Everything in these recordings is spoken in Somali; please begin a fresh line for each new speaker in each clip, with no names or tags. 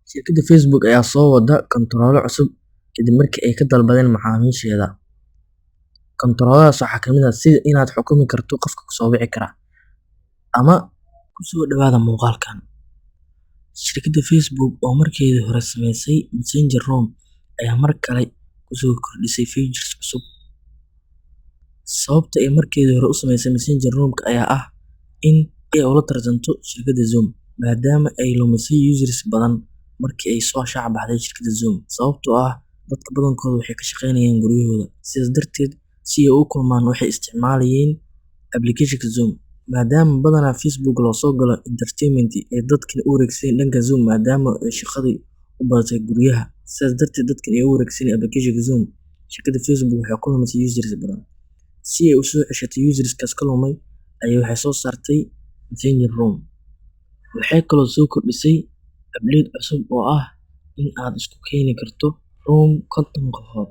Shirkadda Facebook ayaa soo wada kontaroolo cusub kadib markii ay ka dalbadeen macaamiisheeda. Kontarooladaas waxaa ka mid ah sida inaad xukumi karto qofka ku soo wici kara ama ku soo dhawaada muuqaalkan. Shirkadda Facebook oo markeedii hore sameysay Messenger Room ayaa mar kale ku soo kordhisay features cusub. Sababta ay markeedii hore u sameysay Messenger Room-ka ayaa ah in ay ula tartanto shirkadda Zoom, maadaama ay lumisay users badan markii ay soo shaac baxday shirkadda Zoom, sababtoo ah dadka badankooda waxay ka shaqeynayaan guryahooda. Sidaas darteed, si ay u kulmaan waxay isticmaalayeen application-ka Zoom. Maadaama badanaa Facebook loo soo galo entertainment, ay dadkani u wareegsadeen dhanka Zoom maadaama ay shaqadii u badatay guryaha. Sidaas darteed, dadkan ay u wareegsadeen application-ka Zoom, shirkadda Facebook waxay ku lumisay users badan. Si ay u soo ceshato users-kaas ka lumay, ayay waxay soo saartay Messenger Room. Waxay kaloo soo kordhisay update cusub oo ah in aad isku keeni karto room 50 qofood.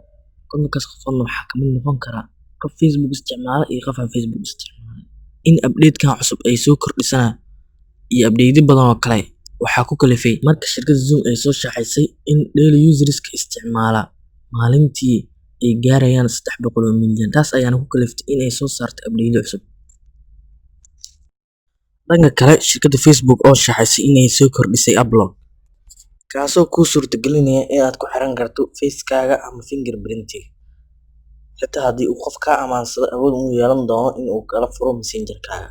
50-kaas qofoodna waxaa ka mid noqon kara qof Facebook isticmaala iyo qof aan Facebook isticmaalin. In update-kan cusub ay soo kordhisana iyo update badan oo kale waxaa ku kalifay marka shirkadda Zoom ay soo shaacisay in daily users-ka isticmaala maalintii ay gaarayaan 300 oo milyan. Taas ayaana ku kaliftay in ay soo saarto update cusub. Dhanka kale, shirkadda Facebook oo shaacisay in ay soo kordhisay App Lock, kaasoo kuu suurtagelinaya inaad ku xiran karto face-kaaga ama fingerprint-iga. Xitaa haddii uu qof kaa amaansado, awood uma yeelan doono in uu kala furo Messenger-kaaga.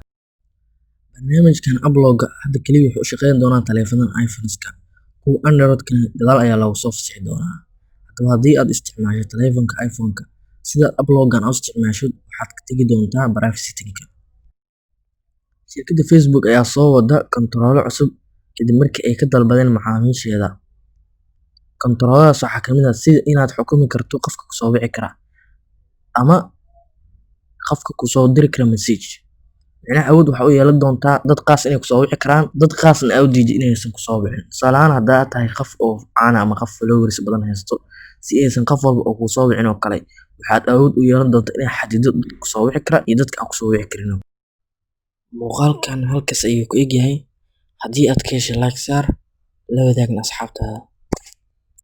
Barnaamijkan App Lock-ga hadda kaliya wuxuu u shaqeyn doonaa taleefannada iPhones-ka, kuwa Android-kana gadaal ayaa loogu soo fasixi doonaa. Haddaba, haddii aad isticmaasho taleefanka iPhone-ka, sida App Lock-gan u isticmaasho, waxaad ka tagi doontaa privacy setting-ka. Shirkadda Facebook ayaa soo wada kontaroolo cusub kadib markii ay ka dalbadeen macaamiisheeda. Kontarooladaas waxaa ka mid ah sida inaad xukumi karto qofka ku soo wici kara ama qofka ku soo diri kara message. Micnaha, awood waxaa u yeelan doontaa dad qaas inay kusoo wici karaan, dad qaasna aa u diiday inaysan kusoo wicin. Tusaale ahaan, haddaa tahay qof oo caan ah ama qof followers badan haysto, si aysan qof walba oo kusoo wicin oo kale, waxaad awood u yeelan doontaa inaad xadido dadka kusoo wici kara iyo dadka aan kusoo wici karin. Muuqaalkan halkaas ayuu ku eg yahay. Haddii aad ka heshay, like saar, la wadaagna asxaabtaada.